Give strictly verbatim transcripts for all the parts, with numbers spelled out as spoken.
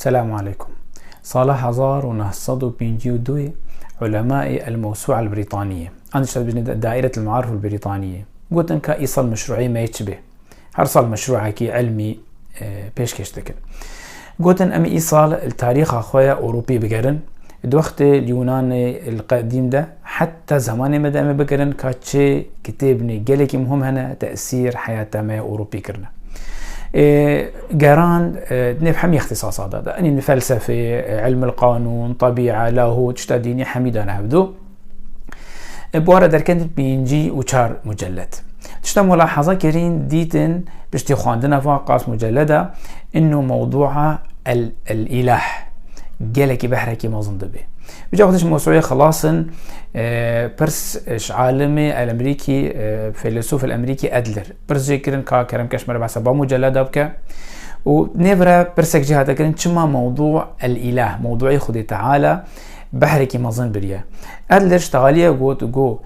Selamu aleykum. Sala hezar û neh sed û pêncî û duyê ulemayê El Mewsû'a El Brîtaniyê, an jî dibêjin Daîret El Maarif El Brîtaniyê, gotin ka îsal meşrûî me çi be. Her sal meşrûekî ilmî, e, pêşkêş dikin. Gotin, em îsal li tarîxa xwe ya Ewropî bigerin. Di wextê li Yûnanê li qedîm de, heta zemanê me de em ê bigerin ka çi kitêbinê gelekî muhim hene, tesîr heyata me ya Ewropî kirine. E, geran, e, nêv hemî îxtîsasa de, de, enî felsefê, e, ilmul qanûn, tebîa, lahût, tişta dînî hemî dane hevdu. E, bi were derketin pêncî û çar mucellet. Tişta mulahaza kirîn, dîtin, piştî xwendina van qas mucelleda, ino mewdûa el, el îlah gelekî behrekî mezin dibe. Vêca xwe ji mewsûyê xilas in, e, pirs ji alimê el-Emerîkî, e, feylesûf el-Emerîkî Adler. Pirs jê kirin ka kerem ke ji me re behsa ba mucelleda bike. Û nêvre pirsek jê hate kirin, çima mewdû el-îlah, mewdûyê Xwedê Teala, behrekî mezin biriye. Adler ji texaliye got, got,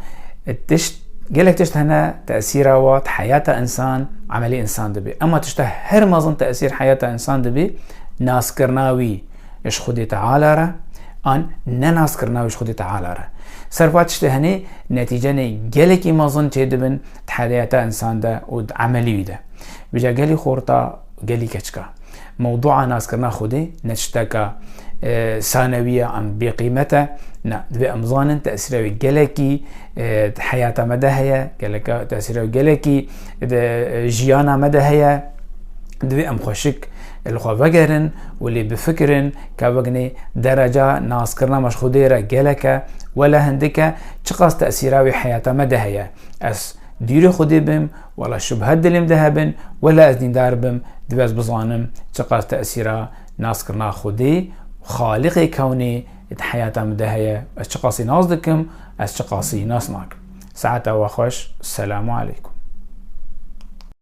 tişt, gelek tişt hene tesîra wa di heyata însan, emelê însan dibe. Ema tişta her mezin tesîr heyata însan dibe, naskirina wî ji Xwedê Teala re, an nenaskirina wî ji Xwedê Teala re. Ser va tiştê hene netîcenê gelekî mezin çêdibin di heyata însan de û di emelî wî de. Vêca gelî xorta, gelî keçika. Mewdûa naskirina Xwedê ne tişteka, e, sanewî ye an bêqîmet e. Na, divê em zanin tesîra wî gelekî, e, di heyata me de heye, geleka, tesîra wî gelekî di, e, jiyana me de heye. Divê em xweşik li xwe vegerin û lê bifikirin ka veginê dereca naskirina me ji Xwedê re gelek e, wela hindik e, çiqas tesîra wî heyata me de heye. Ez dûrê Xwedê bim, wela şubhet dilê min de hebin, wela ez dîndar bim, divê ez bizanim çiqas tesîra naskirina Xwedê, Xaliqê kewnê di heyata min de heye. Ez çiqasî nas dikim, ez çiqasî nas nakim. Saeta we xweş, selamu aleykum.